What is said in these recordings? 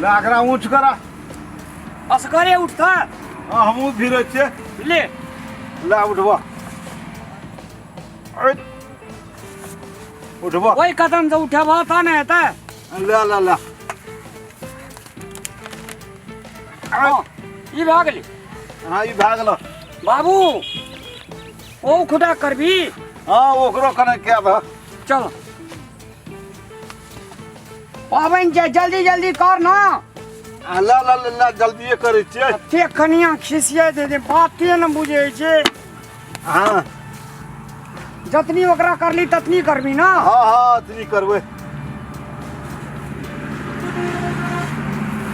ला एकरा ऊँच करा। असगरे उठता। हाँ, हमहूँ भिड़ै छियै। ले। ला उठबऽ। उठबऽ। ओहि कदम से उठेबह तऽ नहि हेतै। ला ला ला। हँ, ई भए गेलै। हाँ, ई भए गेल। बाबू, ओ खुटा करबी? हाँ, ओकरो कने कए दह। चल, पाबनि छै, जल्दी जल्दी कर ना। आ, ला ला ला ला, जल्दिए करै छियै। कते कनिया खिसियाइत हेतै, बाते ने बुझै छै। हाँ। जतनी ओकरा करली ततनी करबी ना? हाँ हाँ, अतनी करबै।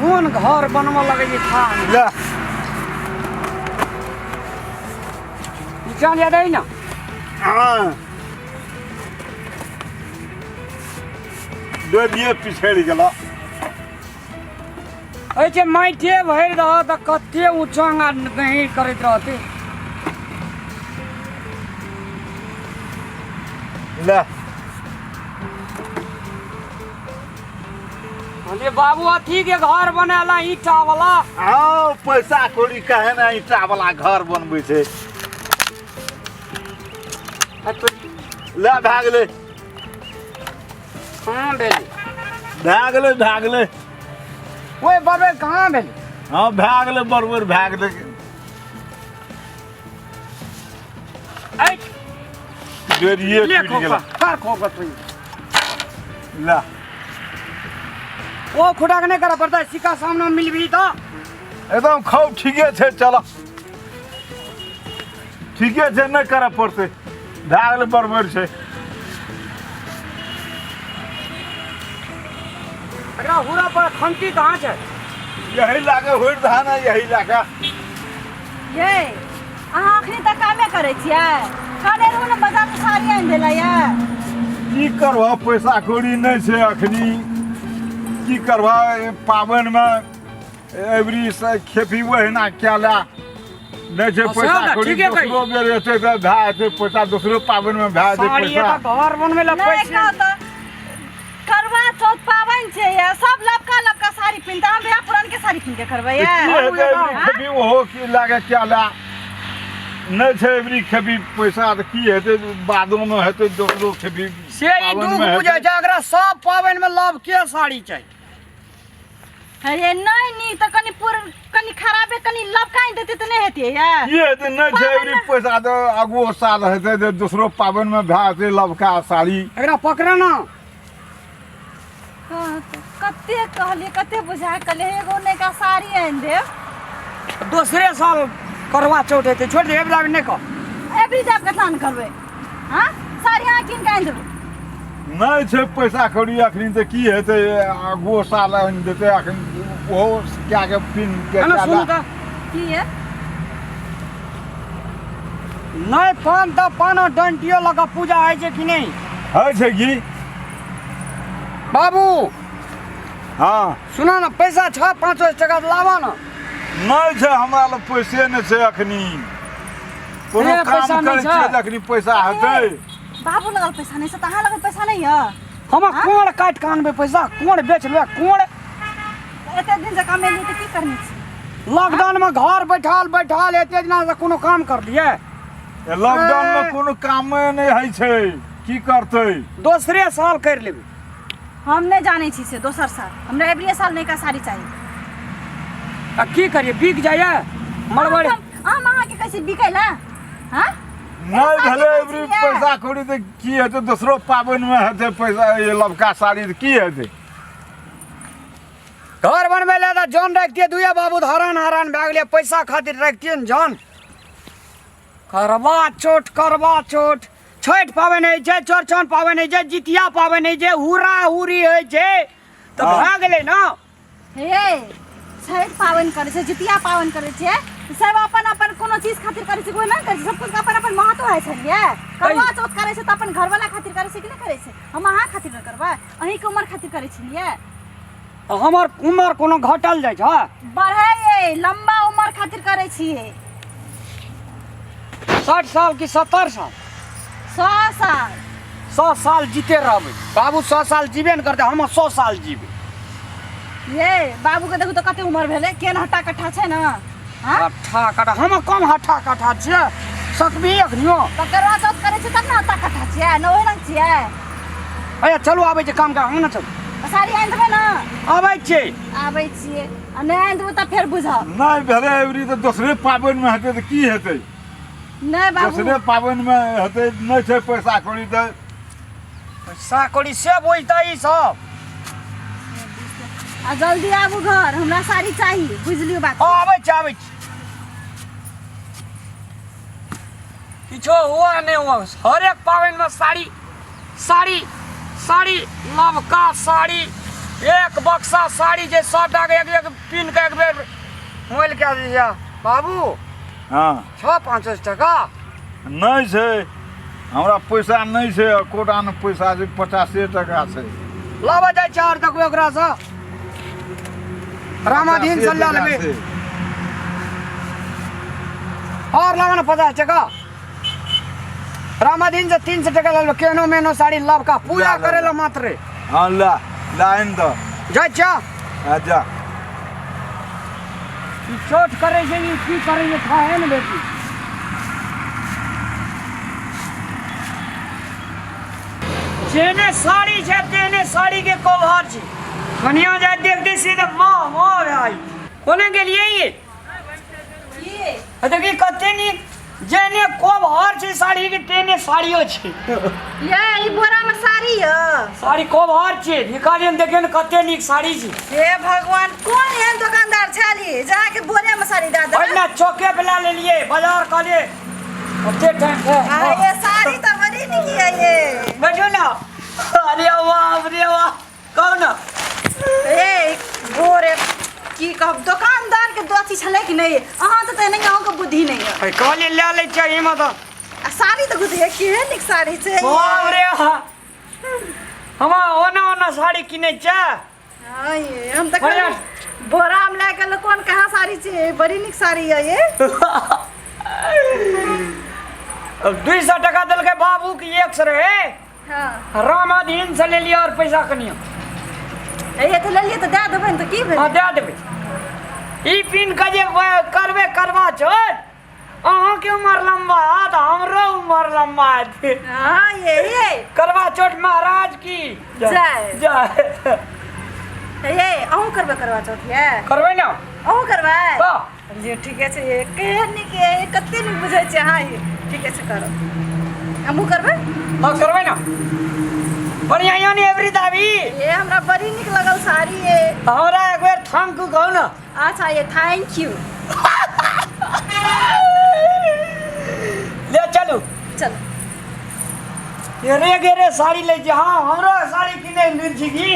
कोन घर बनबऽ लगै छै थान। ला। नीचा लिया दै ना। हाँ, डोलिए पिछड़ि गेल। एहि जे माटिए भरि दह तऽ कते ऊँचांग आ गहींर करैत रहतै। ले। अरे बाबू, अथी के घर बनेला, ईटा वाला। हाँ, पैसा कौड़ी काहे ने ईटा वाला घर बनबै छै। ले, भए गेलै। कहाँ भेलै? भए गेलै, भए गेलै। ओहि बरबर कहाँ भेलै? हाँ, भए गेलै, बरबर भए गेलै। ऐ। डोरिए ले। टूटि गेलै। खोका कर, खोका तू। ले। ओ खुटा के नहि करऽ पड़तै, सिक्का सामने मिलबी तऽ। एकदम खूब ठीके छै। चल, ठीके छै, नहि करऽ पड़तै। भए गेलै, बरबर छै। एकरा हुरा पर खंती कहाँ छै? यही लागे होइत रहा ने, यही लागे। ये अहाँ अखनी तक कामे करै छियै? कहने रहू ने बाजारसँ साड़ी आनि देला यऽ। की करबह, पैसा कौड़ी नहि छै अखनी। की करबह, पाबनिमे एबरी से खेती ओहिना कएला नहि छै। हँ, पैसा सएह ने, कौड़ी ठीके कही। दोसरो बेर हेतै तऽ भए जेतै पैसा, दोसरो पाबनिमे भए जेतै। साड़ी पैसा तऽ घर बनबै लए नहि पैसे कहू तऽ करवा चौथ पाबनि छै ये, सब लबका लबका साड़ी पहिनतै, हम भैया पुरानके साड़ी पहिन के करबै की ये? हेतै एबरी खेपी? ओहो की लागे कएला नहि छै एबरी खेपी पैसा, तऽ की हेतै? बादोमे हेतै दोसरो खेपी। से ई पाबनिमे दुख हेतै। बुझै छै, एकरा सब पाबनिमे लबके साड़ी चाही। अरे नहि नीक तऽ कनि पुर कनि खराबे कनि लबका आनि देतै तऽ नहि हेतै ये? की हेतै, नहि छै एबरी पैसा तऽ आगुओ साल हेतै तऽ दोसरो पाबनिमे भए जेतै लबका साड़ी। एकरा पकड़ ना। हँ, तऽ कते कहलियै, कते बुझा कहलियै, एगो नयका साड़ी आनि देब। दोसरे साल करवा चौथ हेतै, छोड़ि दे, एबरा नहि कह। एबरी जाब कतना ने करबै? हँ, साड़ी अहाँ कीन कऽ आनि देबै। नहि छै पैसा कौड़ी अखनी तऽ की हेतै? आगुओ साल आनि देतै, अखन ओहो कए के पिन के। है ना, सुनू तऽ। की ये? नहि, पान तऽ पान आ डंटियो लऽ कऽ पूजा होइ छै कि नहि? होइ छै की। बाबू। हाँ। सुना ने, पैसा छ 500 टका लाबऽ ने। नहि छै, हमरा लग पैसे नहि छै अखनी। कोनो ए, काम पैसा नहि करै छै? छियै तऽ अखनी पैसा हेतै? बाबू लगल पैसा नहि छै तऽ अहाँ लगल पैसा नहि यऽ? हम कोण काटि कऽ आनबै पैसा? कोण बेच लेबै कोण? एते दिन से कमेलियै तऽ की करने छी? लॉकडाउन में घर बैठल बैठल एते दिना से कोनो काम कर लिए? लॉकडाउन मे ए। कोनो कामे नहि होइ छै, की करतै? दोसरे साल कर लेबै। हम नहि जानै छी से दोसर साल, हमरा एबरिए साल नयका साड़ी चाही। आ की करिए, बिक जाइए मरबड़। हम अहाँके कहै छी बिकै लए? हाँ। नहि साड़ी भेलै कहै एबरी छियै। पैसा कौड़ी तऽ की हेतै? दोसरो पाबनिमे हेतै पैसा। ई लबका साड़ी तऽ की हेतै? घर बनबै लए तऽ जन रखतियै दुए बाबू, तऽ हरान हरान भए गेलियै। पैसा खातिर रखतियै ने जन। करवा चौथ, करवा चौथ, छठि पाबनि होइ छै, चौरचन पाबनि होइ छै, जितिया पाबनि होइ छै, हुरा हुरी होइ छै तऽ भए गेलै ने। हे, छठि पाबनि करै छै, जितिया पाबनि करै छै, सब अपन अपन कोनो चीज खातिर करै छै, कोइ नहि करै छै। सब कुछ अपन अपन महत्व होइ छै ये। करवा चौथ करै छै तऽ अपन घरवाला खातिर करै छै कि नहि करै छै? हम अहाँ खातिर नहि करबै? अहीँके उमर खातिर करै छलियै। तऽ हमर उमर कोनो घटल जाइ छै? बढ़ै ये, लम्बा उमर खातिर करै छियै। 60 साल कि 70 साल? 100 साल। 100 साल जीते रहबै बाबू, 100 साल जीबे ने करतै, हम 100 साल जीबै। ये बाबू के देखू तऽ कते उमर भेलै, केहन हट्टा कट्ठा छै ने। हाँ? हट्ठा कट्ठा हम कम हट्ठा कट्ठा छियै सकबी अखनियो। तऽ करवा चौथ करै छै तब ने हट्टा कट्ठा छियै, न ओहि रंग छियै। अरे चलू आबै छै काम के हम ने चलू। साड़ी आनि देबै ने? आबै छियै। आबै छियै आ नहि आनि देबै तऽ फेर बुझब। नहि भेलै अबरी तऽ दोसरे पाबनिमे हेतै तऽ की हेतै? नहि बाबू, दोसरे पाबनिमे हेतै। नहि छै पैसा कौड़ी तऽ पैसा कौड़ी से बुझतै ई सब। आ जल्दी आबू घर, हमरा साड़ी चाही, बुझलियौ बात? हँ आबै छी आबै छी। किछो हुआ नहि हुआ हरेक पाबनिमे साड़ी साड़ी साड़ी, नवका साड़ी, एक बक्सा साड़ी जे 100 टाके एक एक पिन के एक बेर मोल के दिया बाबू। हँ 6-5 टका नहि छै हमरा पैसा, नहि छै एकोटा ने पैसा छै, 50 टका छै। लाबऽ जाइ छै आओर देखबै ओकरासँ रामाधीन से लए लेबै। छै। और लाबऽ ने 50 टका रामाधीन से 300 टका लए लेबै। केहनो मेहनो साड़ी लबका पूजा ला, ला, करे ला। ला मात्र। हँ ला ला आनि दऽ। जाइ छियै। हँ जा। ई चोट करै छै, ई की करै छै खाए ने बेटी। जेने साड़ी छै तेने साड़ी के कवर छै। कनिया जाय देख दे सीधे माँ माँ भाई कोने गेलियै ये? की? देखी कते नीक जेने कोभर छै साड़ी के तेने साड़ियो छै। ये ई बोरा में साड़ी य? साड़ी कोभर छै, निकालिए ने देखियौ ने कते नीक साड़ी छै। हे भगवान, कोन एहन दुकानदार छली जहाँ के बोरे में साड़ी दऽ देलक? ओहिना चौके पे लए लेलियै बाजार कहलियै ओते टाइम छै। आ ये साड़ी तऽ बड़ी नीक ये ये। बैठो ना। अरे बाप रे वाह, कहू ना। ए बोरे की कहब, दुकानदार के दोषी छलै कि नहि? अहाँ तऽ तेहने अहाँके बुद्धि नहि यऽ। अरे कहलियै लए लै छियै एहिमे तऽ। आ साड़ी तऽ गुदे केहन नीक साड़ी छै। बाप रे, हम ओना ओना साड़ी किनै छियै। हाँ ये हम तऽ बढ़िआँ। कहलियै, बोरा में लए गेल कोन कहाँ साड़ी छै, बड़ी नीक साड़ी यऽ ये। 200 टका देलकै बाबू की 100 रहे। हाँ। रामाधीन से लेलियै और पैसा कनियो। हे तऽ लेलियै तऽ दए देबै ने तऽ की भेलै? हाँ दए देबै। ई पिन के जे करबै करवा चौथ, अहाँके उमर लम्बा तऽ हमरो उमर लम्बा हेतै। हाँ ये ये। करवा चौथ महाराज की जय। जय। हे अहूँ करबै करवा चौथ ये? करबै ने। अहूँ करबै? तऽ जी ठीके छै। ये केहन नीक ये, कते नीक बुझै छै अहाँ ये। ठीके छै करू, हमहूँ करबै। हाँ करबै ने, बढ़िआँ यानी एवरी दाबी। ये हमरा बड़ी नीक लगल साड़ी ये। हमरा एक बेर thank you कहू ने। अच्छा ये thank you. ले चलू। चलो। रे गे रे साड़ी लै छी। हाँ हमरो साड़ी किनै लुरि छी की।